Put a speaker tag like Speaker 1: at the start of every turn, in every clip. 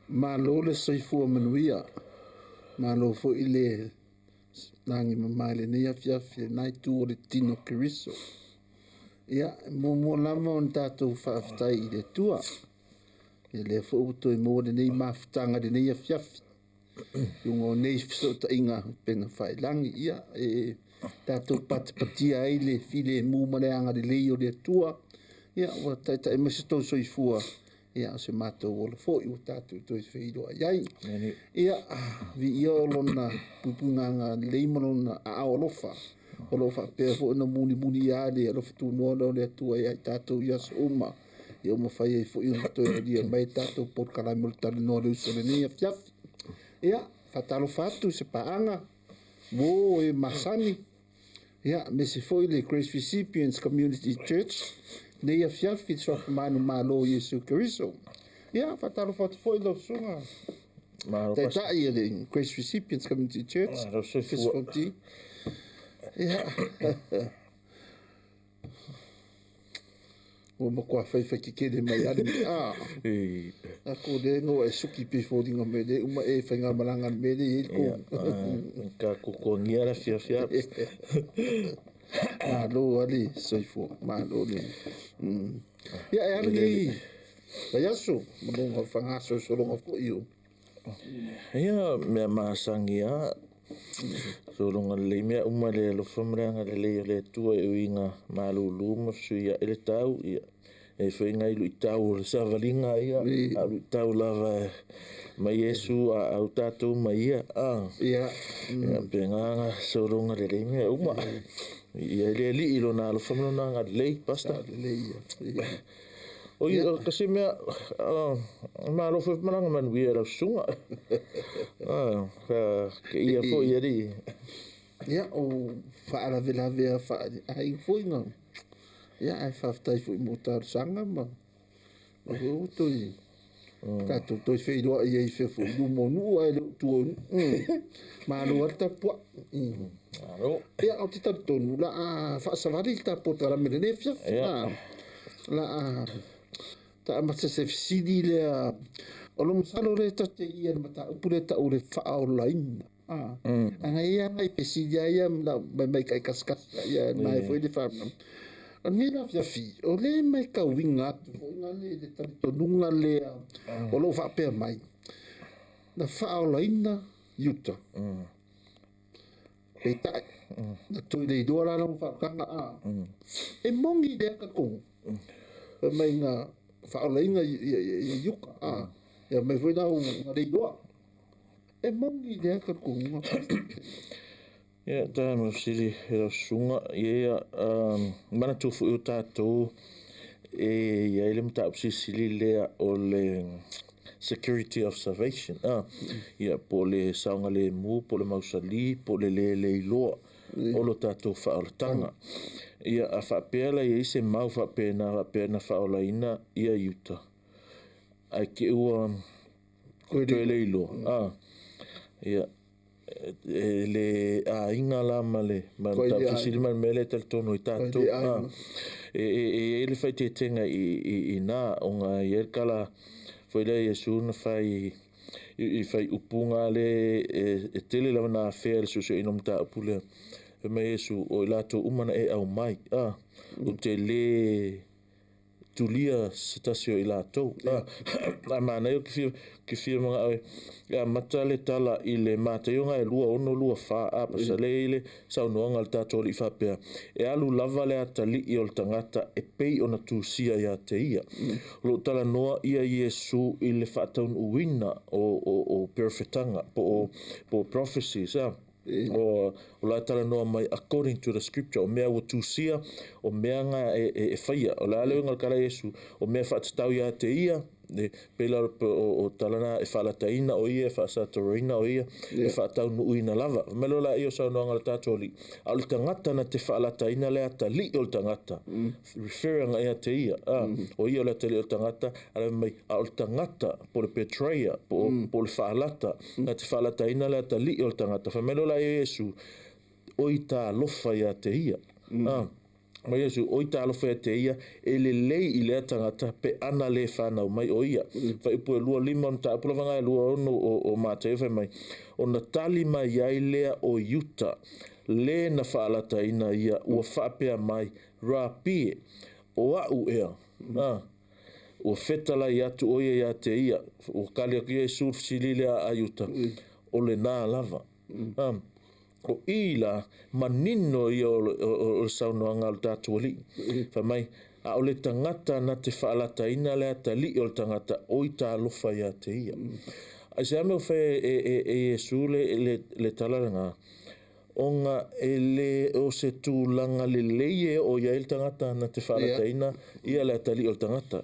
Speaker 1: Malo le soifua manuia, malo foi le lagi mama i lenei afiafi i lena itu o le tino o Keriso. Ia, e muamua lava ona tatou faafetai i le Atua, ia lea foi ua toe maua lenei mafutaga i lenei afiafi. I luga o nei fesootaiga upega failagi, ia, e tatou patipatia ai le filemu ma le agalelei o le Atua, ia ua taitai mai se tou soifua, ia o se matou ola foi ua tatou toe feiloai ai. Ia, viia o lona puipuiga agalelei ma lona aao alofa, o lo o faapea foi ona mulimuli ia le alofa tunoa lea o le Atua ia i tatou i aso uma, ia ua mafai ai foi ona toe aulia mai tatou polokalame o le Talanoa le Uso i lenei afiafi. Ia, faatalofa atu i se paaga, uo e masani, ia, aemaise foi le Grace Recipients Community Church, nei afiafi i le suafa manumalo o Iesu Keriso. Ia, faatalofa atu foi lau susuga Taitai o le Grace Recipients Community Church,
Speaker 2: soifua.
Speaker 1: Fonti. Ia, ua matua faifai tetele mai lava le mea. Aku lea ua e suki pei e foliga mai lea uma e faigamalaga i le mea lea e i ai le kou.
Speaker 2: Ka kukuagia le afiafi a.
Speaker 1: Malo lava le soifua, malo le. Ia, e alu lenei vaiaso ma lona fagasolosologa foi o.
Speaker 2: Ia, mea masani lava, sologa lelei mea uma i le alofa ma le agalelei o le Atua e ui ina malulu ma fesuiai le tau, ia, e i ai foi nai luitau o le savaliga, ia, a o luitau lava mai Iesu a au tatou ma ia.
Speaker 1: Ia.
Speaker 2: Ia, faapena ona sologa lelei mea uma. Ia i le Alii i lona alofa ma lona agalelei, Pastor.
Speaker 1: Lelei ia.
Speaker 2: Oi, o kasi mea, malo foi malaga manuia i lau susuga. Ka ia foi alii.
Speaker 1: Ia, o faalavelave a faaiga foi na. Ia, ae faafetai foi mo talosaga ma foi ua toe tatou toe feiloai ai fea foi i luma o nuu ae le o tua o nuu. Malo lava le tapuai.
Speaker 2: Malo.
Speaker 1: Ia, ou te talitonu la a faasavali le tatou polokalame i lenei afiafi. La a taamata se fesili lea o lo masalo lea ta te ia le mataupu lea tau le faaolaina. Ana ia nai fesili a ia mai mai kai kasikasi ia mai foi le faamalamalama. O lenei la afiafi, o lea e matauina atu foi na le talitonuga lea o lo o faapea mai, na faaolaina Iuta. Peitai, na toe leiloa la lona faaolataga a. E moni lea talitonuga. Fai mai na faaolaina Iuta a. Ia mai foi la na leiloa. E moni lea talitonuga.
Speaker 2: Ia, ta mo fesili i lau susuga, ia, manatua foi o tatou e i ai le mataupu silisili lea o le security of salvation. Ia, po o le saogalemu, po o le mausali, po o le le leiloa o lo tatou faaolataga. Ia, a faapea la i ai se mau faapena faapea na faaolaina ia Iuta, ae te i ua toe leiloa. Ia, e le aiga la ma le mataupu silisili ma le mea lea e talitonu ai tatou. E i ai le faaeteetega i ina, ona e i ai le tala foi lea Iesu na fai i fai upuga le e tele lava na afea i le suesueina o mataupu lea. Fai mai Iesu, o i latou uma na e aumai, ou te le tulia se tasi o i latou. A manaia o ke fia manao e amata le tala i le Mataio e 26, 24 a pasale i le saunoaga a le tatou Alii faapea, e alu lava le atalii o le tagata e pei ona tusia ia te ia. O loo talanoa ia Iesu i le faataunuuina o perofetaga po o prophecies. O la talanoa mai according to the scripture, o mea ua tusia, o mea nga e faia. O le a le uiga o le tala a Iesu, o mea faatatau ia te ia, pei la o tala na e faalataina o ia, e faasatoroina o ia, e faataunuuina lava. Mai loa la ia o saunoaga a le tatou Alii, a o le tagata na te faalataina le atalii o le tagata, refer anga ia te ia. O ia o le atalii o le tagata, a mai, a o le tagata, po le betrayer, po le faalata, na te faalataina le atalii o le tagata. Fai mai loa la ia Iesu, o i talofa ia te ia. Mai Iesu, oi talofa ia te ia, e lelei i lea tagata pe ana le fanau mai o ia. Fuaiupu e 25 o le mataupu lava na e 26 o Mataio fai mai, ona tali mai ai lea o Iuta, le na faalataina ia, ua faapea mai, Rapi e, o a'u ea. Ua fetalai atu o ia ia te ia, ua kali atu Iesu le fesili lea a Iuta, o lenā lava. O i la, manino ia o le saunoaga a le tatou Alii. Fai mai, a o le tagata na te faalataina le atalii o le tagata, oi talofa ia te ia. Ai se ame o fai e Iesu le tala lenā, ona e le o se tulaga lelei e o iai le tagata na te faalataina ia le atalii o le tagata.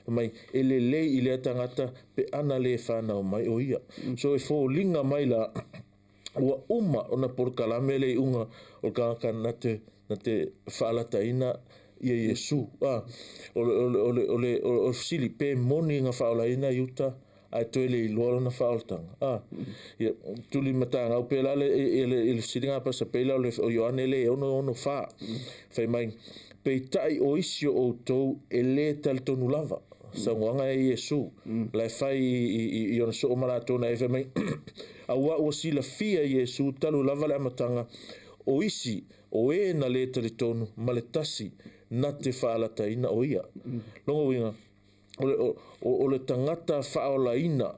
Speaker 2: Mai, e lelei i lea tagata pe ana le whanau mai o ia. So e fōlinga mai la, ua uma ona polokalame le iuga o le tagata na te faalataina ia Iesu. O le fesili pe moni na faaolaina Iuta ae toe le iloa lona faaolataga. Ia tuli matagau pe la le fesili nga pasa pe la o Ioane le 6:64. Fai mai, peitai o isi o outou e le talitonu lava. Saunoaga e Iesu. La e fai i ona soo ma latou na e fai mai, aua ua silafia Iesu talu lava le amataga o isi o e na le talitonu ma le tasi na te faalataina o ia. Longa uiga, o le tagata faaolaina,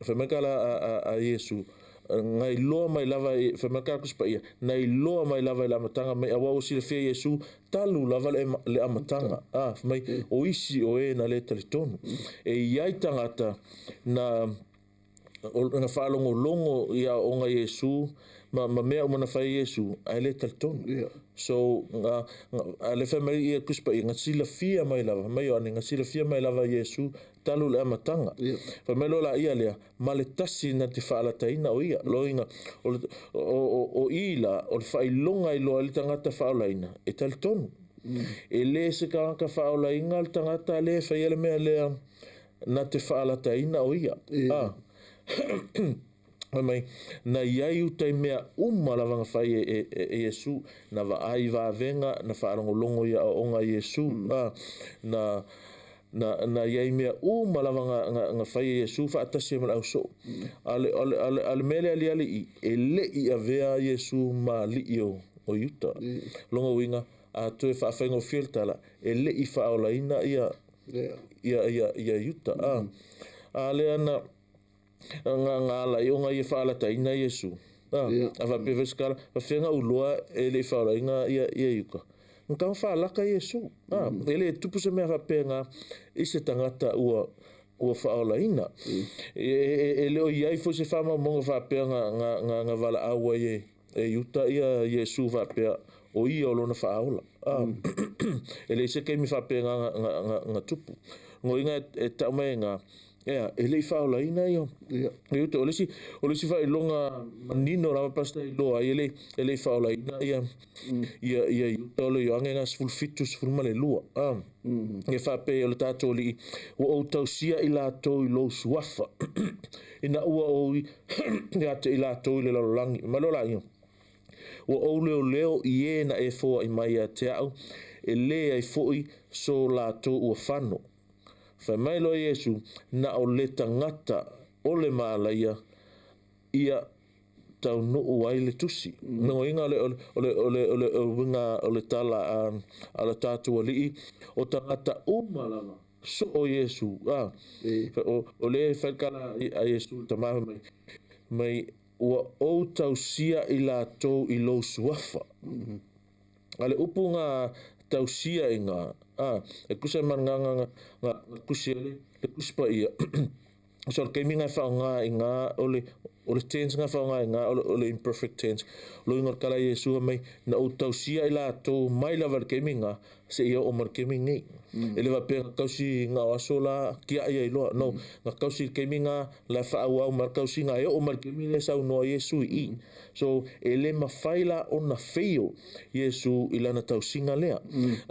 Speaker 2: fai mai kala a Iesu, ngai loa mai lava, fai mai kala kusipa ia, nai loa mai lava i le amataga mai, aua ua silafia Iesu, talu lava le amataga. Fai mai, o isi o e na le talitonu. E iai tagata na faalogologo ia onga Iesu, ma mea uma na fai Iesu, ae le talitonu. So, a le fai mai ia kusipa ia, nga silafia mai lava, mai Ioane, nga silafia mai lava Iesu, talu le amataga. Fai mai loa la ia lea, ma le tasi na te faalataina o ia. Loiga, o i la, o le faailoga i loa i le tagata faaolaina, e talitonu. E le se tagata faaolaina le tagata le faia le mea lea na te faalataina o ia. Mai, na iai uta i mea uma lava na fai e Iesu, na vaai vavenga, na faalogologo ia aoaoga Iesu, na iai mea uma lava na fai e Iesu faatasi ma le ausoo. A le mea le aliali i, e le i avea Iesu ma alii o Iuta. Longa uiga, a toe faafaigofie le tala, e le i faaolaina ia Iuta. A lea na nga ala i o nga ia faalataina Iesu. A faapea foi se kala, faafeaga uloa e le i faaolaina ia Iuta. Nga kama faalaka Iesu. E le tupu se mea faapea i se tagata ua faaolaina. E le o iai foi se faamaumauga faapea nga valaau ai e Iuta ia Iesu faapea o ia o lona faaola. E le se keimi faapea nga tupu. Ngoiga e tau mai nga e le i faaolaina ia Iuta. O le isi faailoga manino lava pastor i loa ai e le i faaolaina ia Iuta o le Ioane nga 17:12. E faapea o le tatou Alii, ua ou tausia i latou i lou suafa, ina ua ou ia te i latou i le lalolagi. Mai loa la ia, ua ou leoleo i e na e foai mai ia te au, e le ai foi so latou ua fano. Fai mai loa Iesu, na o le tagata o le malaia ia taunuu ai le tusi. Ngoiga o le uiga o le tala a le tatou Alii, o tagata uma lava so o Iesu. O le fai kala a Iesu tama mai ua ou tausia i latou i lou suafa. A le upu nga tausia i nga, e kusa man nga kusi le kusipa ia. So le keimi nga whaonga i nga, o le tense nga whaonga i nga, o le imperfect tense. Lo inga kala Iesu mai, na o tausia i latou mai lava le keimi nga, se ia o ma le keimi nei. E le wapea nga kausi nga o aso la kia ia i loa. No, nga kausi le keimi nga, la whaau au ma kausi nga e o ma le keimi le sau noa Iesu i. So, e le mawhai la ona feio Iesu i lana tausinga lea.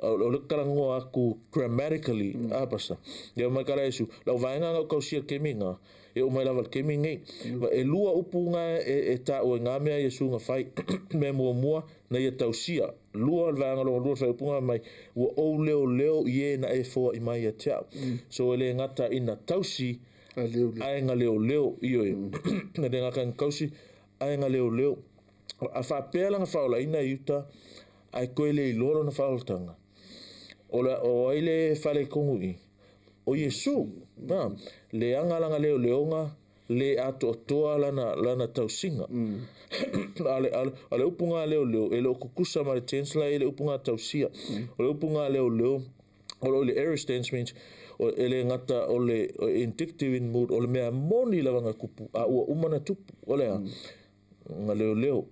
Speaker 2: O le karangoa aku grammatically, pasta. Ia mai kala Iesu, lau vaenga nga o kausi le keimi nga, e o mai lava le keimi nei. E lua upu nga e tā ua ngā mea Iesu nga whai, mea mua mua, Na ia tausia. Lua le vaega lona lua o le faaiupuga mai, ua ou leoleo i e na e foai mai ia te au. So e le gata ina tausi, ae na leoleo, ioe. E le gata ina tausi, ae na leoleo. A faapea la na faaolaina Iuta, ae toe le iloa lona faaolataga, o ai le faaletonu i i? O Iesu. Leaga lana leoleoga, le atoatoa lana tausiga. A o le upu na leoleo, e le o tutusa ma le tense la e i le upu na tausia. O le upu na leoleo, o lo o le aorist tense means, e le gata o le indicative in mood, o le mea moni lava na tupu, a ua uma na tupu. O le a? Na leoleo.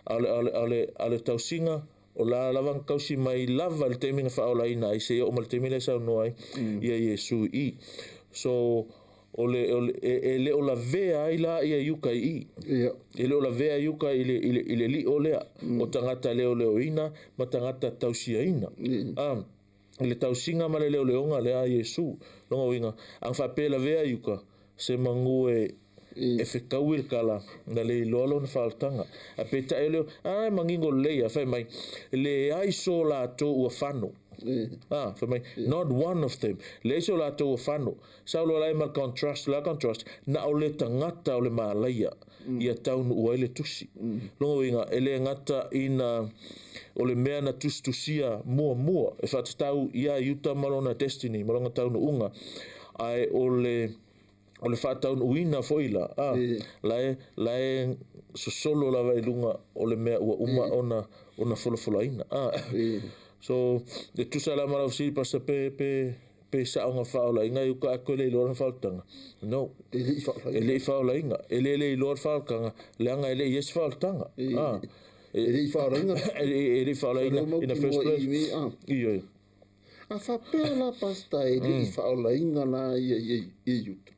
Speaker 2: A o le tausiga, o la lava na tausi mai lava i le taimi na faaolaina ai, seia oo mai le taimi lea e saunoa ai ia Iesu i i. So, o le, e le o lavea ai la ia Iuta i i. E le o lavea Iuta i le lio lea, o tagata leoleoina ma tagata tausiaina. I le tausiga ma le leoleoga lea a Iesu. Lona uiga, a faapea e lavea Iuta, se manu e fetaui le tala, na le iloa lona faaolataga. A peitai o leo, e manino lelei a, fai mai, leai so latou ua fano. Fai mai, not one of them. Leai so latou ua fano. Saulo la e ma le contrast, la contrast, na o le tagata o le malaia, ia taunuu ai le tusi. Lona uiga, e le gata ina o le mea na tusitusia muamua, e faatatau ia Iuta ma lona destiny, ma lona taunuuga, ae o le faataunuuina foi la, la e sosolo lava i luga o le mea ua uma ona folafolaina. So, e tusa la ma lau fesili, Pastor, pe sao na faaolaina Iuta ae toe le iloa lona faaolataga. No.
Speaker 1: E le i faaolaina.
Speaker 2: E le i faaolaina. E le iloa le faaolataga, leaga e le i i ai se faaolataga.
Speaker 1: E le i faaolaina.
Speaker 2: E le i faaolaina in the first place. Ioe.
Speaker 1: A faapea la, Pastor, e le i faaolaina la ia Iuta.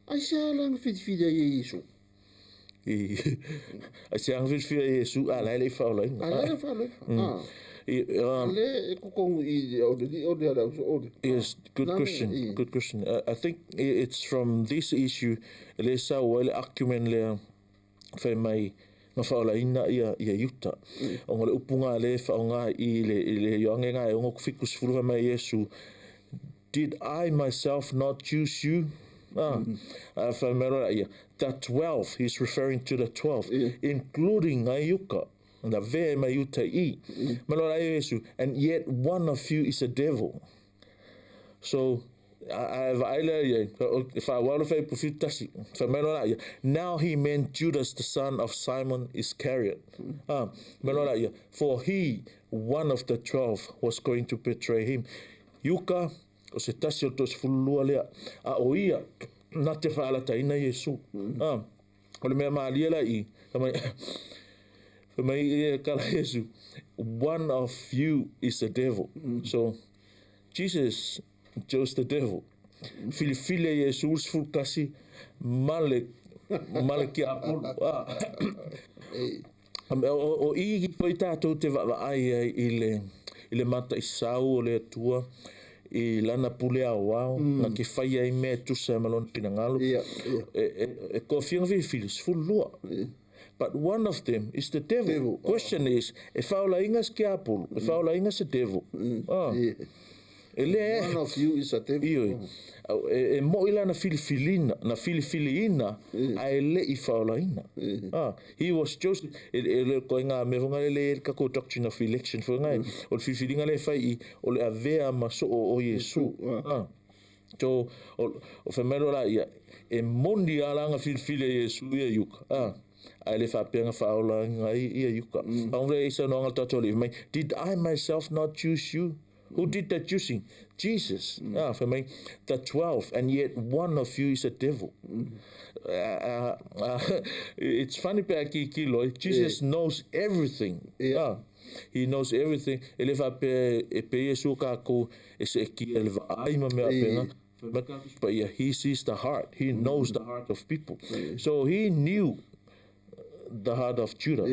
Speaker 1: Ai se ala na filifili ai e Iesu?
Speaker 2: Ai se ala filifili ai e Iesu, a la e le i faaolaina.
Speaker 1: A la e le faaolaina. Le e totonu i o le o le ala o le.
Speaker 2: Yes, good question. Good question. I think it's from this issue le sau ai le argument lea fai mai na faaolaina ia Iuta. Ona o le upuga le faaaoga i le Ioane ga e 6:70 fai mai Iesu, did I myself not choose you? Fai mai loa ia, the 12, he's referring to the 12, including Iuka. Na vea mai Iuta i. Ma loa ia Iesu, and yet one of you is a devil. So, vaai lea ia, whaawalo whai pufiu tasi. Fai mai loa ia, now he meant Judas the son of Simon Iscariot. Mai loa ia, for he, one of the 12, was going to betray him. Iuka, o se tasi o 12 lea. A o ia, na te whaalataina Iesu. O le mea maalia la i, fai mai e kala Iesu, one of you is the devil. So, Jesus chose the devil. Filifili Iesu 11 male ki apolu. O i ki foi tātou te vaavaai ai i le mata i sau o le Atua, i lana pule ao ao, na ke whai ai mea tusa ma lona pinangalo. E toafiaga filifili, 12. But one of them is the devil. Question is, e whaolainga se kiapolu, e whaolainga se devil. E le
Speaker 1: One of you is a devil.
Speaker 2: Ioe. E moi la na filifilina, na filifiliina, a e le i whaolaina. He was chosen. E le koe ngā mea whanga le le kako doctrine of election whanga e. O le filifilinga le whai i, o le avea ma so o Iesu. So, o whamero la ia, e moni ala ngā filifili e Iesu ia Iuka. Ai le whaapea ngā whaola ngā ia Iuka. Aungre e isa noanga tātou le mai, did I myself not choose you? Who did the choosing? Jesus. For me, the 12, and yet one of you is a devil. It's funny, Jesus knows everything. He knows everything. E le whaapea e pe Iesu kako e se e ki e le vaai ma mea apenga. But yeah, he sees the heart. He knows the heart of people. So he knew the heart of Judah.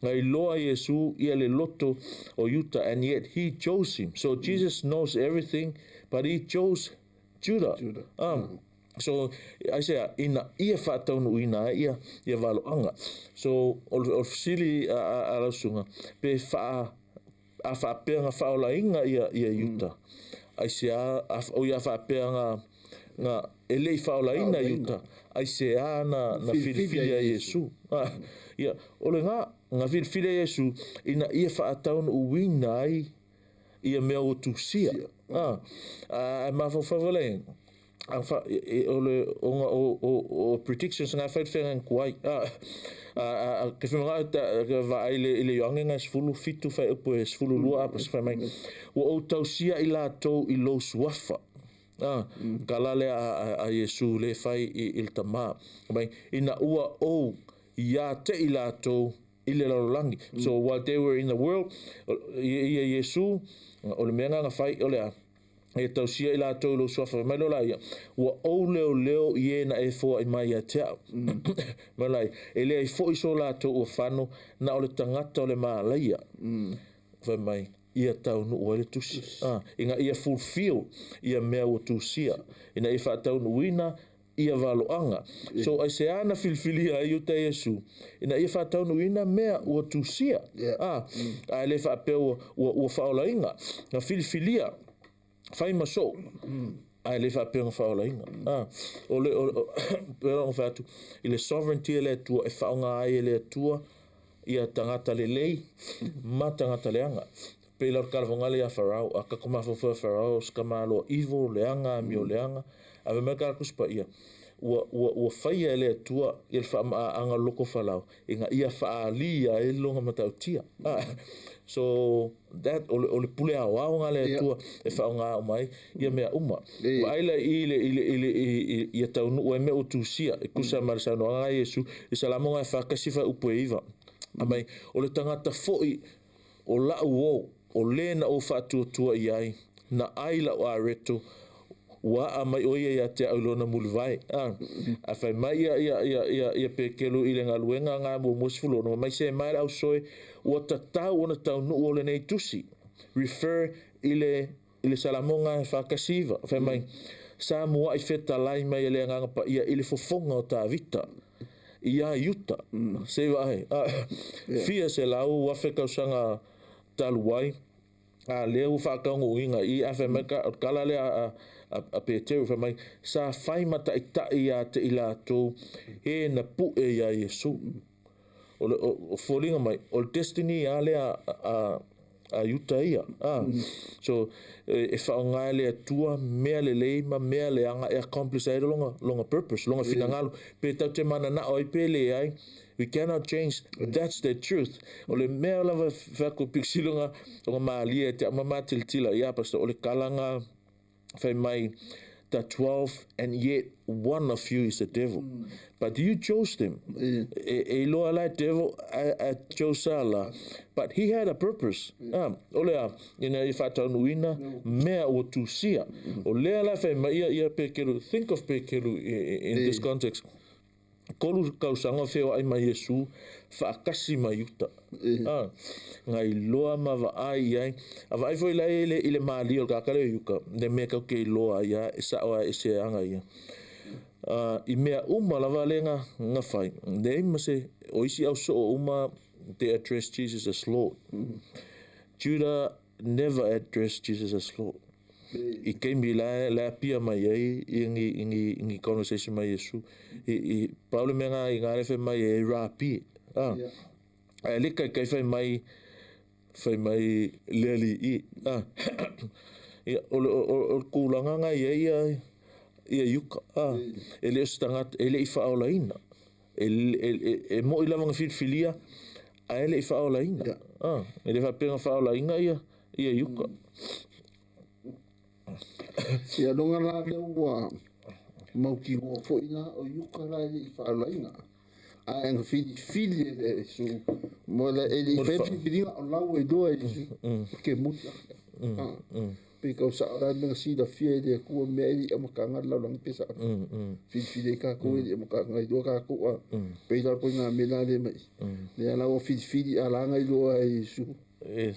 Speaker 2: Ngai loa Iesu ia le loto o Iuta, and yet he chose him. So Jesus knows everything, but he chose Judah. So aisea? Ina ia faataunuuina ai ia valoaga. So o le fesili a lau susuga, pe faa a faapea na faaolaina ia Iuta, aisea o ia faapea na e le i faaolaina Iuta, aisea na filifili ai Iesu? Ia, o lena na filifili ai Iesu ina ia faataunuuina ai ia mea ua tusia. Ae mafaufau le o le ona o predictions nga fai fenga kuai a ke fenga ta va ai le ile Ioane nga 17 fai upu e 12 apa fai mai ua ou tausia i latou i lou suafa. Kala le a Iesu le fai i le tama mai ina ua ou ia te i latou i le lalolagi. So while they were in the world, ia Iesu o le mea nga fai o le a e tausia i latou i lou suafa mai lo la ia ua ou leo leo i e na e foai mai ia te au mai la e le ai foi so latou ua fano na o le tagata o le malaia fai mai ia taunuu ai le tusi ina ia fulfill ia mea ua tusia ina ia faataunuuina ia valoaga. So aisea na filifilia ai Iuta Iesu ina ia faataunuuina mea ua tusia. Ae le faapea ua faaolaina na filifilia fai ma soo ae le faapea na faaolaina. O le pei ona fai atu i le sovereignty e le Atua e faaaoga ai e le Atua ia tagata lelei ma tagata leaga. Pei la o le kalavoga le ia Farao, a tatou mafaufau ia Farao o se tamaloa evil leaga amio leaga ave mai kala Tusi Paia ua faia e le Atua ia le faamaaaga loko Farao ina ia faaali ai lona matautia. So that o le pule aoao nga le Atua e faaaoga uma ai ia mea uma. Vaai la i le ia taunuu ai mea ua tusia e tusa ma le saunoaga a Iesu i Salamo ga e 41 fai upu e 9. Amai o le tagata foi o lau o o le na ou faatuatua i ai na ai lau areto ua a mai o ia ia te au i lona mulivae. A fai mai ia Pekelu i le galuega nga muamua 16 mai se mai le ausoe ua tatau ona taunuu o lenei tusi. Refer i le Salamoga e 49 fai mai sa muai fetalai mai e le agaga paia i le fofoga o Tavita ia Iuta. Se vaai fia se lau afe tausaga talu ai a lea ua faataunuuina i a fai mai o le kala lea a Peteru fai mai sa fai ma taitai ia te i latou e na pue ia Iesu. O le foliga mai o le destiny a lea a Iuta ia. So e faaaoga e le Atua mea lelei ma mea leaga e accomplish ai longa purpose, longa finagalo. Pe tau te mananao ai pe leai, we cannot change, that's the truth. O le mea lava whaku piksilonga o malia te amama tiltila ia pastor o le kalanga fai mai the 12 and yet one of you is the devil. But you chose them. E iloa la devil a chose ala, but he had a purpose. O lea ina i faataunuuina mea ua tusia. O lea la fai mai ia Pekelu, think of Pekelu in this context. Kolu tausaga feoai mai Iesu faatasi mai Iuta. Ngai loa ma vaai i ai. A vaai foi la i le malia o le kakale o Iuka, le mea kau ke iloa ia e sao a e se anga ia. I mea uma lava le nga fai. Nei ma se o isi au soo uma they address Jesus as Lord. Judah never addressed Jesus as Lord. I keimi la pia mai ai i ngi conversation mai Iesu. I Paule mea nga i ngā refe mai e rapi. A le kai kai fai mai le ali i. Ia o le kūlanga nga ia ia Iuka. E le o se tagata e le i faaolaina. E moi lava nga filifilia a e le i faaolaina. E le faapea faaolaina ia Iuka.
Speaker 1: Ia longa la lea ua mautinoa foi la o Iuka la e le i faaolaina. Ae na filifili e le Iesu. Mo le e le i fai filifiliga o lau e iloa e Iesu. Ke muli. Pe kau sao la mea silafia e le Atua mea e le i amataga le lalolagi pe sao. Filifili ai tatou e le i amataga iloa tatou a. Pei la koe ngā mea la le mai. Lea la ua filifili a laga iloa e Iesu. E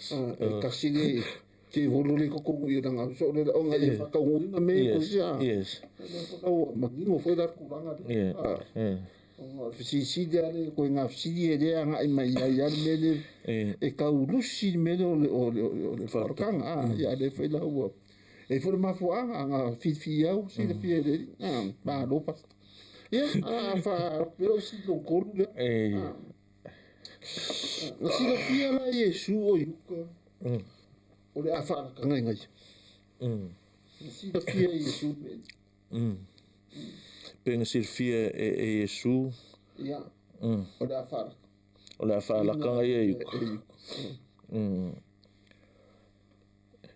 Speaker 1: kasi le Te volo le totonu i langa so le ona i whakaunga me ko sia.
Speaker 2: Yes.
Speaker 1: Au manino foi la tulaga le.
Speaker 2: Yeah.
Speaker 1: Ona fesisili ale ko ngā fesili e lea ngai mai ai ale me le e kaulusi me le o le o le o le wharakanga. Ah, ia le foi la ua. E foi le mafuaaga aga filifili au silafia e le alii. Malo pasta. Ia, a fa pe o si lo kolu lea. Na silafia la Iesu o Iuka o le a faalakaga i gaia. Na silafia e Iesu le mea lea.
Speaker 2: Pe na silafia e Iesu.
Speaker 1: Ia, o le a faalaka.
Speaker 2: O le a faalakaga ia i uka.
Speaker 1: E Iuka.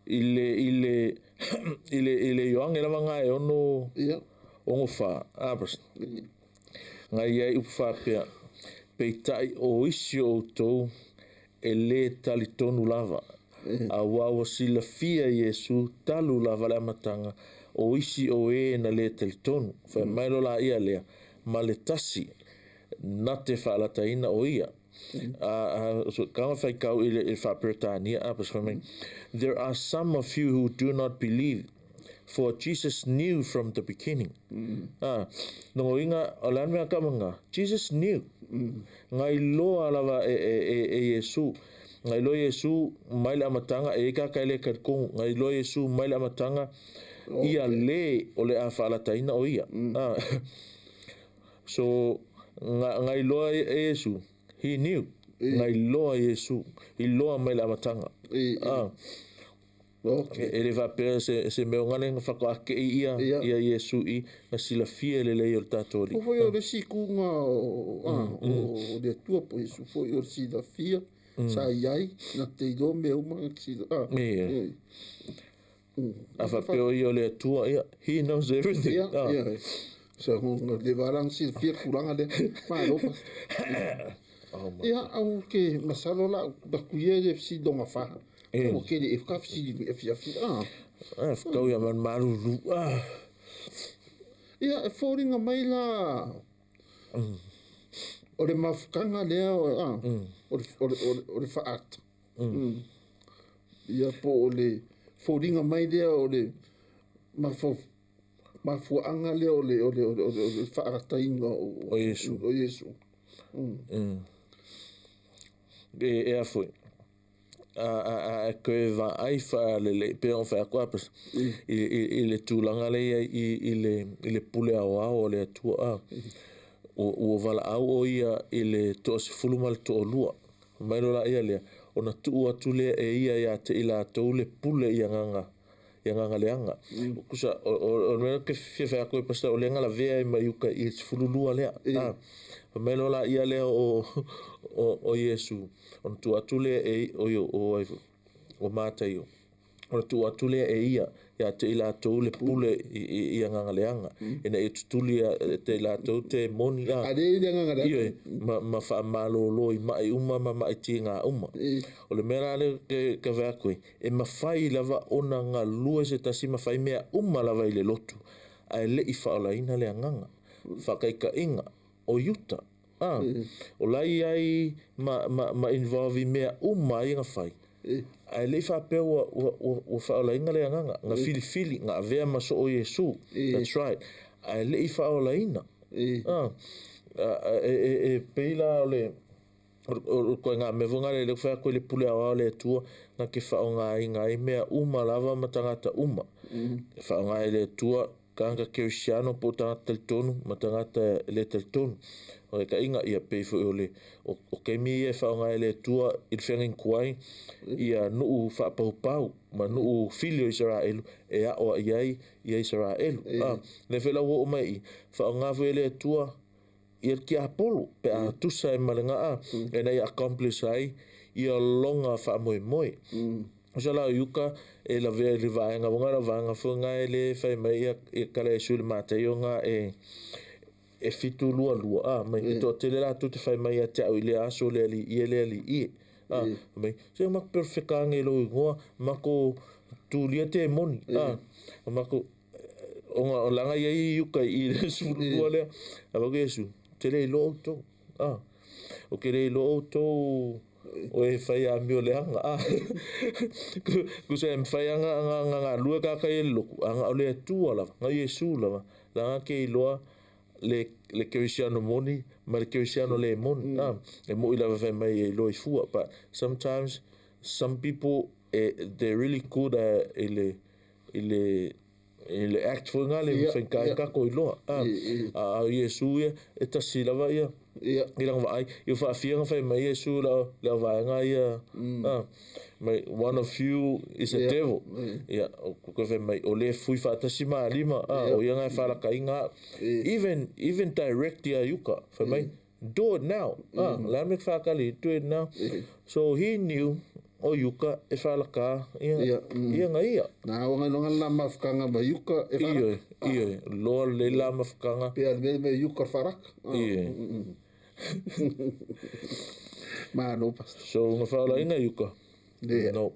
Speaker 2: I le i le i le i le Ioane lava nga e ono
Speaker 1: Ia.
Speaker 2: ono fa a ngai ai upu faapea peitai o isi o outou e lē talitonu lava auā ua silafia Iesu talu lava le amataga o isi o e na lē talitonu fai mai lo laia lea ma le tasi na te faalataina o ia so kanga faitau i le faaperetania a fai mai, there are some of you who do not believe, for Jesus knew from the beginning. Nogoiga o le a le mea kamanga Jesus knew ngai loa lava e e e e Iesu ngai loa Iesu mai le amataga e ka ka le talitonu ngai loa Iesu mai le amataga ia lē o le a faalataina o ia so ngai loa e Iesu he knew ngai loa Iesu i loa mai le amataga e le faapea se mea o gale na faatoakei ia ia Iesu i na silafia e lelei o le tatou
Speaker 1: O
Speaker 2: alii.
Speaker 1: foi o le isi ituga o le Atua po o Iesu foi o le silafia sa i ai na te iloa mea uma na sila.
Speaker 2: A faapea o ia o le Atua ia he knows everything.
Speaker 1: Ia, ia. So le valang silafia tulaga lea. Malo pastor. Ia au ke masalo la baku ia le fesili fa. Ua kele e ka fesili me afiafi.
Speaker 2: Whakau ia man maruru.
Speaker 1: Ia e fōringa mai la o le mafukanga lea o o le o le o le faata. Ia po o le fōringa mai lea o le mafuaaga lea o le o le o le o le, o le faalataina o
Speaker 2: O Iesu.
Speaker 1: O Iesu.
Speaker 2: E e a foi. A koe vaai faalelei pe o whaako apas i le tulaga le ia i le pule aoao o le Atua a ua valaau o ia i le 12 mai lo la ia lea ona tuu atu lea e ia ia te i latou le pule i agaga i agaga leaga kusa o le mea ke fia whaako e pasta o lenga la vea e mai uka i 12 lea a mai lo la ia lea o Iesu ona tuu atu lea e o o ai o Mataio ona tuu atu lea e ia ia te i latou le pule i agaga leaga ina ia tutuli te i latou te moni a
Speaker 1: Ale i le agaga leaga.
Speaker 2: Ioe, ma faamalōlō i maʻi uma ma maʻi tigā uma o le mea la le ke vaeatu ai e mafai lava ona galue se tasi ma fai mea uma lava i le lotu ae leʻi faaolaina le agaga faataitaiga o Iuta o la iai ma involve i mea uma ai na fai ae leʻi faapea ua faaolaina le agaga na filifili na avea ma soo Iesu. That's right, ae leʻi faaolaina e pei la o le o koe ngā mea fonga le whea koe le pule aoao le Atua na ke whaongainga ai mea uma lava ma tagata uma. E whaonga i le Atua tagata kerisiano po tagata talitonu ma tagata le talitonu. O le kainga ia pei foi o le o keimi ia e whaonga i le Atua i le whenga kuai ia nuu whaapaupau ma nuu fili o Israelu e ao ai ai ia Israelu. Le whela ua o mai i whaonga foi le Atua ia le tiapolo pe a tusa e malenga a e nei accomplish ai ia longa whaamoemoe. O sa la iuka e la vea le vaenga wanga la vaenga fo nga e le fai mai ia e kala e suli mata i nga e 722 a mai e to tele la tu te fai mai ia te au i le aso le ali i le ali i a mai se ma perfect nge lo ingoa mako tulia te moni a mako o nga o langa ia i iuka i le 12 lea a ba Yesu te le lo auto a o ke le lo auto. O e fai amio leaga a. Tusa e mafai lava ona galue tagata ia i le lotu, a na o le Atua lava, na o Iesu lava, lana te iloa le le kerisiano moni ma le kerisiano le moni. A, e moi lava fai mai e iloa i fua, but sometimes some people they're really good at i le i le i le act foi lena le faigata ai tatou iloa. A, a o Iesu ia, e tasi lava ia i lana vaai, ia faafia ona fai mai Iesu i le auvaega ia, a, mai, one of you is a devil. Ia, o fai mai, o le fui faatasi ma alima, a, o ia na e falakaina au. Even, even direct ia Iuka, fai mai, do it now. A, le a le mea e te faatali ai, do it now. So he knew o Iuka e falaka ia, ia na ia.
Speaker 1: Na o ngai longa la mafukanga ma Iuka e faraka.
Speaker 2: Ioe, ioe, loa lelei la mafukanga.
Speaker 1: Pe a le mea me Iuka faraka.
Speaker 2: Ioe.
Speaker 1: Malo pastor.
Speaker 2: So na faalaina Iuka?
Speaker 1: Le.
Speaker 2: No,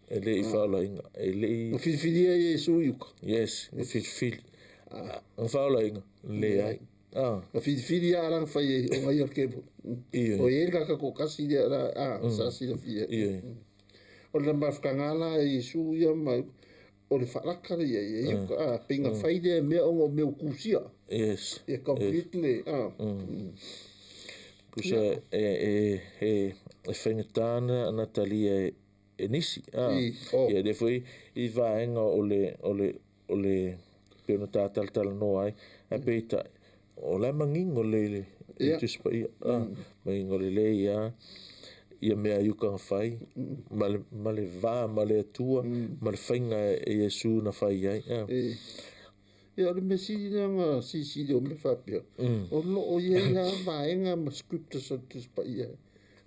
Speaker 2: e le i faalaina. E le i.
Speaker 1: Na filifilia Iesu Iuka?
Speaker 2: Yes, na filifili. Na faalaina? Leai. Ah.
Speaker 1: Na filifili a langa fai ai o ngai o le kevolo.
Speaker 2: Ioe.
Speaker 1: O iai le kaka toatasi lea la a sa silafia.
Speaker 2: Ioe.
Speaker 1: O le mafukanga la a Iesu ia ma o le faalaka lea ia ia Iuka a pei na fai lea mea ona o mea ua kusia.
Speaker 2: Yes.
Speaker 1: Ia completely a.
Speaker 2: Tusa e e e faigata ona talia e nisi a. Ia lea foi i vaega o le o le o le pei ona ta talatalanoa ai, ae peitai, o la e manino lelei le Tusi Paia, manino lelei lava ia mea a Iuka na fai, ma le va ma le Atua, ma le faiga e Iesu na fai ai.
Speaker 1: Ia, o le mea sili lea ona silisili o mea faapea, o lo o i ai lava vaega ma scriptures o le Tusi Paia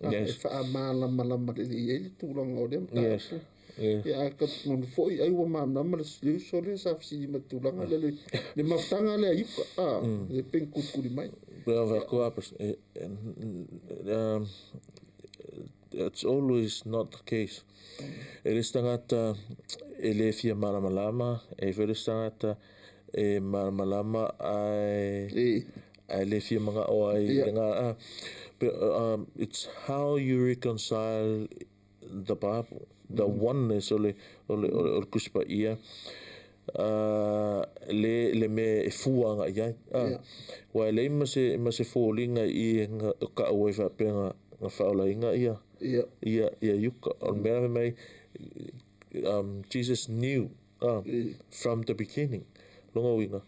Speaker 1: e faamalamalama lelei ai le tulaga o lea mataupu. Ia, a talitonu foi ai ua malamalama le uso lea sa fesili mai i le tulaga lea, le mafutaga lea i uka, a, le pei ona kulikuli mai.
Speaker 2: It's always not the case. E le isi tagata e le fia malamalama, e i ai foi le isi tagata e malamalama ae ae le fia manao ai i le ga it's how you reconcile the Bible, the oneness o le o le o le Tusi Paia le le mea e fua agai i ai. Aua e leai ma se ma se foliga i i o taua ai faapea na faaolaina ia ia ia Iuka. O le mea fai mai Jesus knew from the beginning. Lona uiga,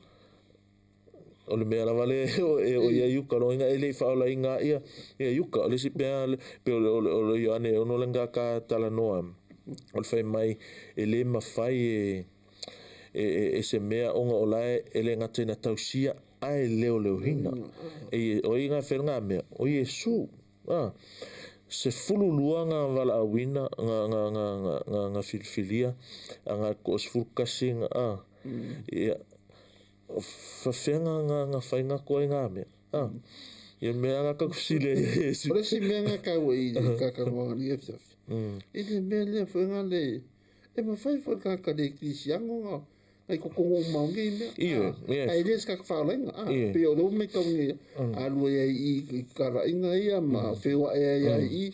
Speaker 2: O le mea lava lea e oo i ai uka, lona uiga e le i faaolaina ia ia uka. O le isi pea pei o le Ioane e 6 le na ta talanoa, o le fai mai e le mafai e e se mea ona o la e le gata ina tausia ae leoleoina. E o ai na fai lena mea? O Iesu. A, 12 na valaauina na na na na na filifilia a na toa-11 na a ia Faafefea na fai atu ai ngā mea? Ah. Ia mea nga taku fesili ai ia Iesu.
Speaker 1: O le isi mea nga taua i le kakanoaga nei afiafi, i le mea lea foi nga le, e mafai foi le tagata le kerisiano ona i totonu uma o nei mea.
Speaker 2: Ioe, yes.
Speaker 1: Ae le o se tagata faalaina, a, pei o lea ua matau nei, alu ai ai i i talaiga ia ma feoai ai ai i,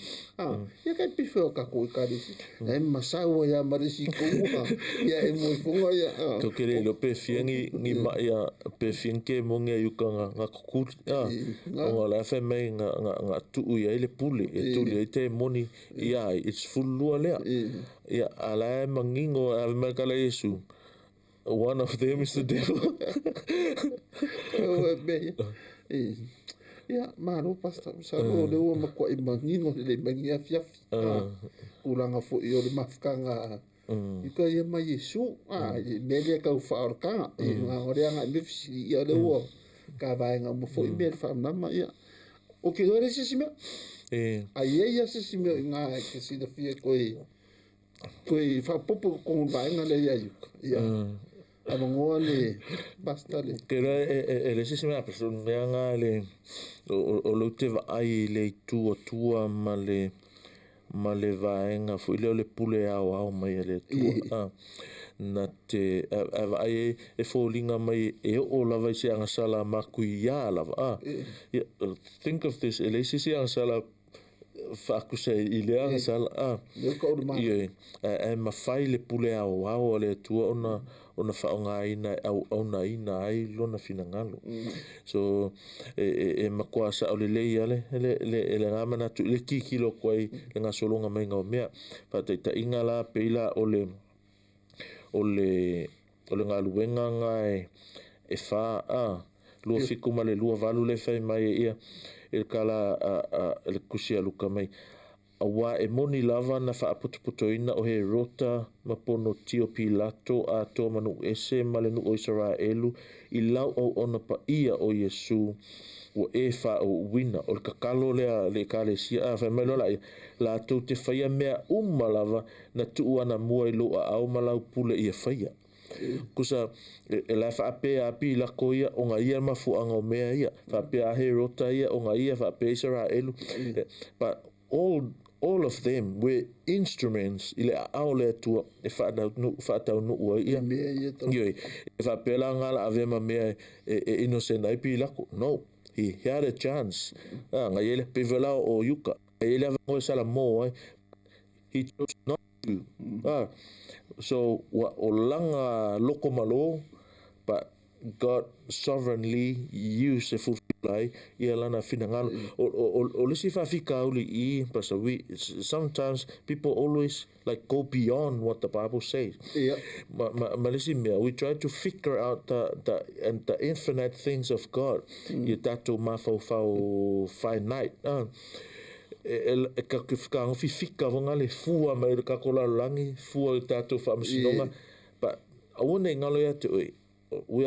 Speaker 1: a, ia kai pei foi o tatou ekalesia, e masau ai lava ma le isi itu, a, ia e moe foga ia, a.
Speaker 2: Tou te le iloa pe fia ni ni ma'i a pe fia ni kemoni a iuka na na kukuli a, ona o la e fai mai na na na tuu i ai le pule e tuli ai temoni ia ai i le 12 lea. Ia a la e manino e ave mai le tala a Iesu, one of them is the devil.
Speaker 1: Ua mea ia. Ia, malo Pastor, masalo o lea ua matuai manino lelei mai lenei afiafi. Tulaga foi o le mafutaga i uka ia ma Iesu, i le mea lea tau faaolataga. I le o lea agai mai fesili, ia o lea ua tavaega uma foi mea i le faamalamalama. Ia, ou te iloa e leai se isi mea. A i ai lava se isi mea o i ina e te silafia e toe Toe faaopoopo i totonu o le vaega lea ia Iuka. Ia, avanoa le Pastor le.
Speaker 2: Ou te iloa e leai se isi mea o le mea lena le o lea ou te vaai i le itu atua ma le ma le vaega foi lea o le pule aoao mai a le Atua. Na te a vaai ai e foliga mai e oo lava i se agasala matuia lava. Ia, think of this, e leai se isi agasala. Faakusa i le agasala a.
Speaker 1: Lea ka o le ma.
Speaker 2: Ioe, ae mafai le pule aoao a le Atua ona faaaogaina e auaunaina ai lona finagalo. So e matua sao lelei lava le manatu i le tilotilo atu ai le gasologa maiga o mea. Faataitaiga la pei la o le galuega lena e fa a 27 ma le 28 le fai mai ia i le tala a le tusi a Luka mai. Aua e moni lava na faapotopotoina o Herota ma Ponotio Pilato atoa ma nuu ese ma le nuu o Isaraelu i lau auauna paia o Iesu ua e faauuina. O le tatalo lea le ekalesia a fai mai loa laia latou te faia mea uma lava na tuu anamua i lou aao ma lau pule ia faia. Kusa e la faapea a Pilato ia ona ia mafuaaga o mea ia, faapea a Herota ia ona ia, faapea Isaraelu. But all of them were instruments i le aao o le Atua e faataunuu ai ia.
Speaker 1: Mea ia tau.
Speaker 2: Ioe, e faapea la nga la ave ma mea e innocent ai Pilato. No, he had a chance. Nga ia le pevela o Yuka. Ia le avanoa e salamo ai. He chose not to. So ua o laga loko malo, but God sovereignly used e fulfill ai ia lana finagalo. O le isi faafitauli i, Pastor, we sometimes people always like go beyond what the Bible says. Ma le isi mea, we try to figure out the infinite things of God. Ia tatou mafaufau finite. E ka ke whakaangofi fika vonga le fua mai le kako lalolagi, fua i tatou faamasinoga. But aua nei ngalo ia te oe. We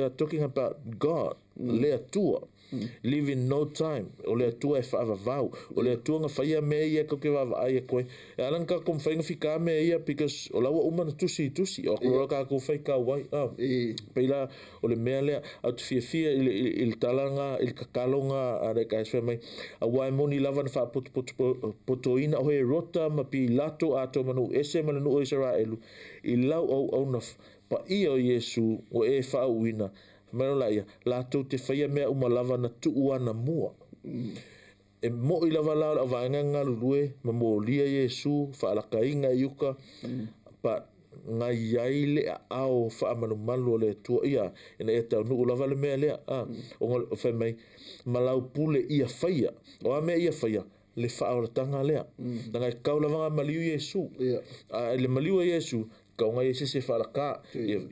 Speaker 2: are talking about God, le Atua, live in no time. O le Atua e faavavau. O le Atua nga whaia mea ia kau ke vaavaai e koe. E ala nga kako mwhai nga whika mea ia, because o laua uma na tusi i tusi. O kura ka kou whai ka wai. Peila o le mea lea, au te fiafia i le talanga, i le kakalonga, a le ka mai. A wai moni lava na whaapotopotoina o Herota ma Pilato atoa manu ese ma le nuu o Isaraelu. I lau au au na paia o Iesu o e faauuina. Mai la ia, latou te faia mea uma lava na tuu ana mua. E moi lava la o le vaega galulue ma molia Iesu, faalakaina i uka, pa ngai ai le aao faamalumalu o le Atua ia, ina ia taunuu lava le mea lea. O fai mai, ma lau pule ia faia. O a mea ia faia, le faaolataga lea. Nanga e kau lava nga maliu Iesu. A le maliu a Iesu, kau ngai se se faalaka,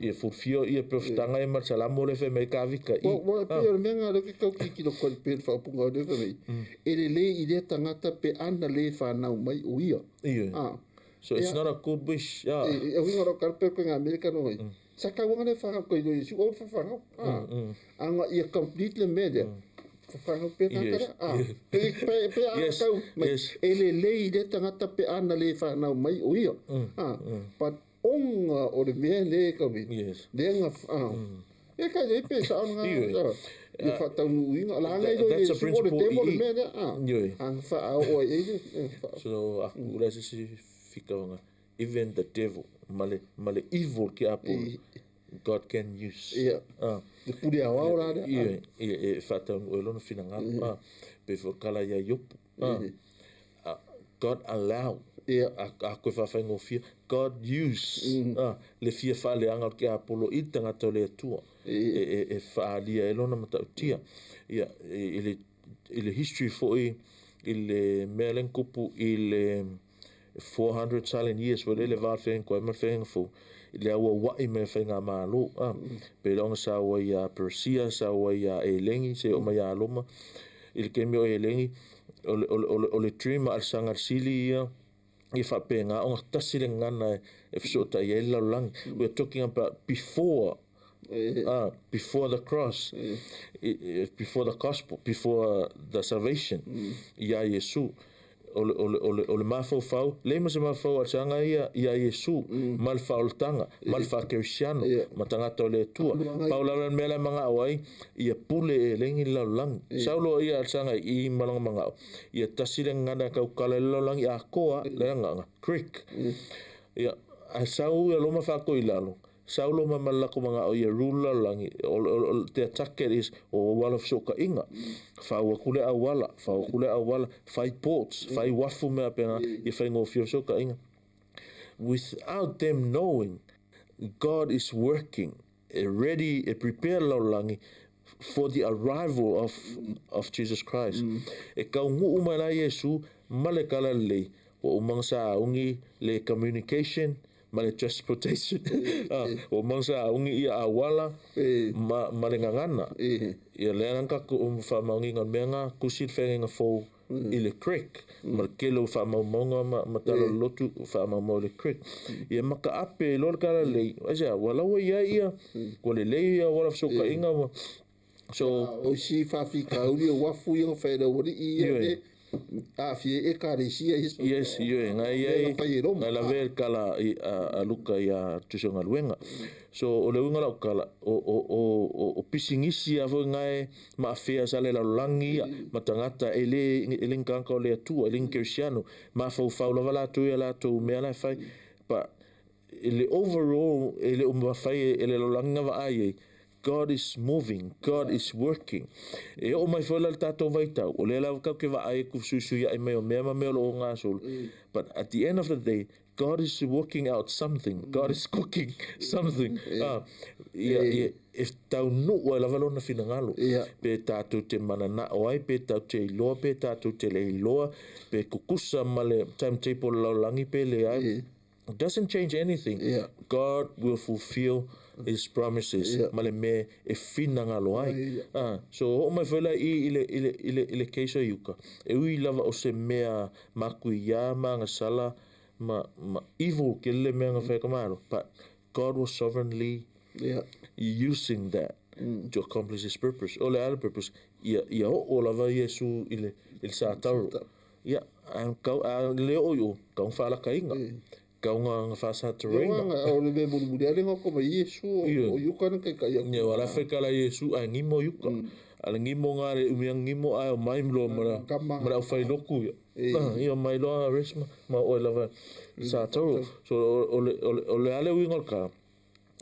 Speaker 2: ia fulfio ia profitanga e mar salamo le fe mai ka vika i.
Speaker 1: Wa pe o le mea nga le ke kau ki lo ko pe whaapunga o le fe mai. E le le i le tangata pe ana le whanau mai o ia.
Speaker 2: So it's not a good wish.
Speaker 1: E winga ro ka pe ko nga Amerika no mai. Sa ka wanga le whanau ko i Iesu o whanau. Anga ia complete le mea lea. Whanau pe tangata. Pe pe pe a kau mai. E le le i le tangata pe ana le whanau mai o ia. But onga o le mea le ka mi. Le nga e ka le pe sa nga le whataunu la ngai lo
Speaker 2: That's a
Speaker 1: le su o le
Speaker 2: principle
Speaker 1: temo le
Speaker 2: i.
Speaker 1: mea lea. A wha a o e e
Speaker 2: So aku ula se se fika nga even the devil male evil ki apo God can use.
Speaker 1: Le pule a wao la lea.
Speaker 2: Ia e whataunu e lona finangalo. Pe whakala ia Iopu. God allowed. A koe whawhaingofia. God use. Le fia whaaleanga o ke Apollo i tangata o le Atua. E whaalia e lona matautia. Ia, i le history foi, i le mea leng kupu, i le 400 silent years, wa le vā whenga koe, ma whenga fo, i le aua wai me whenga mālo. Pe longa sa wa ia Persia, sa wa ia Elengi, se o mai a Roma. I le kemi o Elengi, o le dream al sangar sili ia, i whapenga, o ngā tasi le ngana e whisota i e lalolagi. We are talking about before, before the cross, before the gospel, before the salvation, ia Iesu. O le mafaufau, le ma se mafaufau al sanga ia Iesu, ma le faolataga, ma le faakerisiano, ma tagata o le Atua. Pau lava le mea la magao ai, ia pule e lengi le lalolagi. Saulo ia al sanga i malaga magao, ia tasi le gagana kaukala i le lalolagi akoa, le lagaga, Greek. Ia, a sau ia loma faako i lalo, Saulo ma ma le latou mana'o ia rule le lalolagi, o their target is o auala o feso'ota'iga, fau atu lea auala, fau atu lea auala, fai ports, fai uafu ma mea faapena ia faigofie ai feso'ota'iga. Without them knowing, God is working, e ready, e prepare le lalolagi for the arrival of Jesus Christ. E taunuu mai la Iesu ma le talalelei, ua uma ona sauni le communication ma le transportation. Ua uma ona sauni ia auala ma le gagana. Ia lea la na tatou faamaoniga o le mea lena, tusi le feagaiga fou i le Greek ma le tele o faamaumauga ma tala o le lotu faamaumau i le Greek. Ia mataape loa le talalelei, aisea? Ua la ua i ai ia, ua lelei ia auala fesootaiga ua so
Speaker 1: O isi faafitauli o uafu ia na fai e le aualii ia e aafia ai ekalesia ia.
Speaker 2: Yes, ioe, na i ai na lavea i le tala a Luka ia Tusi o Galuega. So o le uiga o lau tala, o pisinisi lava foi na e maafea sa le lalolagi ia ma tagata e le e le ni tagata o le Atua, e le ni kerisiano, mafaufau lava latou ia latou mea la e fai. But i le overall e le o mafai e le lalolagi na vaai ai, God is moving, God is working. E oo mai foi la le tatou vaitau, o lea lava tatou te vaai atu fesuisuiai mai o mea ma mea o lo o gasolo. But at the end of the day, God is working out something. God is cooking something. Ia, ia, e taunuu ai lava lona finagalo. Pe tatou te mananao ai, pe tatou te iloa, pe tatou te le iloa, pe tutusa ma le timetable o le lalolagi pe leai. It doesn't change anything. God will fulfill his promises ma le mea e finagalo ai. So oo mai foi la i i le i le i le i le case o Iuka, e ui lava o se mea matuia ma agasala ma ma evil tele le mea na fai e ka Malo, but God was sovereignly using that to accomplish his purpose. O le a le purpose? Ia ia oo lava Iesu i le i le sa tauro. Ia, a kau, a le oo i o, kau na faalakaina, kau na na faasaturaina.
Speaker 1: Ia, o le mea mulimuli lava lea na oko mai Iesu, o Iuka na taitai atu.
Speaker 2: Ia, ua lafe kala Iesu ae gimo Iuka. A le gimo na le umi ana gimo ae omai loa ma ma le aufailotu ia. Ia omai loa arrest ma ma oo ai lava i Satauro. So o le o le a le uiga o le tala,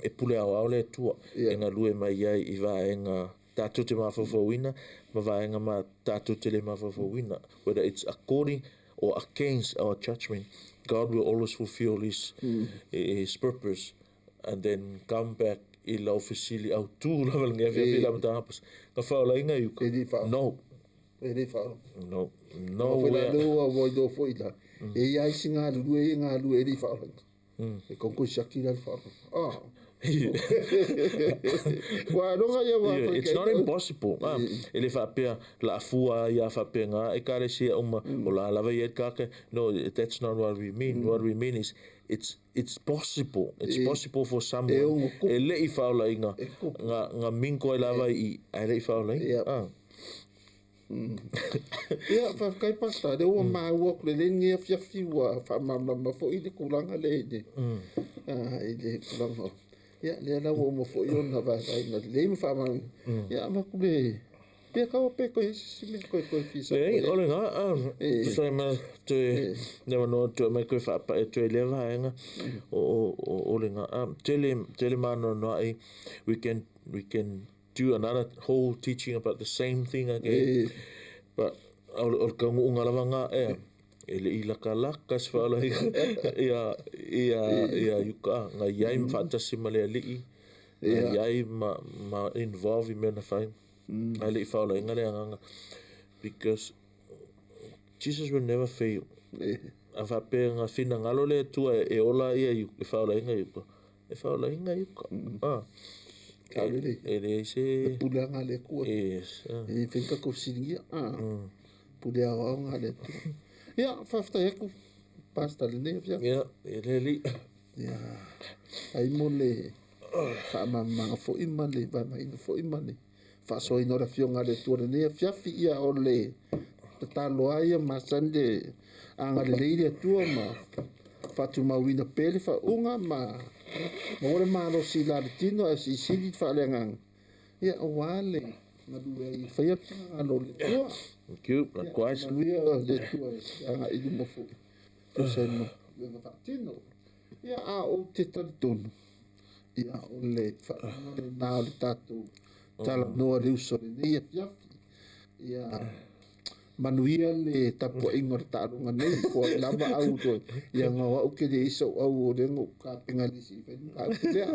Speaker 2: e pule aoao le Atua e galue mai ai i vaega tatou te mafaufauina ma vaega ma tatou te le mafaufauina, whether it's according or against our judgement, God will always fulfill his his purpose and then come back i lau fesili autu lava i lenei afiafi i le amataga na faaolaina i uka? No.
Speaker 1: E le faaola.
Speaker 2: No. No where.
Speaker 1: Lea ua iloa foi la, e i ai isi galulue ia e galulue e le i faaolaina. E koko i siaki la le faaola. Ah. Ua aloga ia ua
Speaker 2: Yeah, it's not impossible. Ah, e le faapea la afua ia faapena ekalesia uma o la lava ia kaka. No, that's not what we mean. What we mean is it's possible. It's possible for someone e le i faaolaina nga nga minko ai lava i ae le i faaolaina. Ah.
Speaker 1: Ia, faafetai Pastor, lea ua maua atu lelei lenei afiafi ua faamalamalama foi le tulaga lea i le, i le tulaga o, ia, lea la ua uma foi ona vaevaeina lelei ma faamalamalama. Ia, avatu le, pe kaua pe toe i ai se isi mea toe toe fia saunoa i ai.
Speaker 2: Leai, o lena, tusa ai ma toe le avanoa toe aumai toe faapai atu ai i lea vaega, o lena, tele, tele maanoanoa'i, we can do another whole teaching about the same thing again. But o le taunuuga lava lena ea, e le i lakalaka se faaolaina ia Iuka, na i ai faatasi ma le Alii, na i ai ma involve i mea na fai, ae le i faaolaina le agaga, because Jesus will never fail. A faapea na finagalo le Atua e ola ia e faaolaina Iuka, e faaolaina Iuka. E leai se
Speaker 1: puleaga a le Atua.
Speaker 2: Yes.
Speaker 1: E le mafai ona tatou fesiligia. Pule aoaoga a le Atua. Ia, faafetai atu Pastor i lenei afiafi.
Speaker 2: Ia, e le alii.
Speaker 1: Ia, ai mo le faamalamalamaga foi ma le vaevaeina foi ma le faasoaina o le Afioga a le Atua i lenei afiafi. Ia, o le tatalo lava ia masani le agalelei le Atua ma faatumauina pea le faauuga ma maua le malosi i la le tino ae silisili le faaleagaga, ia, aua le galue ai e faia le finagalo o le Atua.
Speaker 2: Thank you. Likewise.
Speaker 1: Ia, manuia le Atua e agai i luma foi e tusa ai ma galuega faatino. Ia, a ou te talitonu, Ia, o le faauuga lena o le tatou talanoa i le uso i lenei afiafi. Ia manuia le tapuaiga o le taaloga nei, po o ai lava au toe. Ia na o au ke leai sou au o lea na ou tapena i le isi fai le mataupu lea.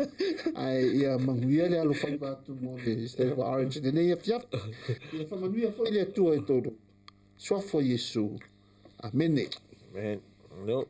Speaker 1: Ae ia manuia le alofaiva atu mo le State of Orange i lenei afiafi. Ia faamanuia foi le Atua i tolu. Suafa o Iesu. Amene.
Speaker 2: Amen. No.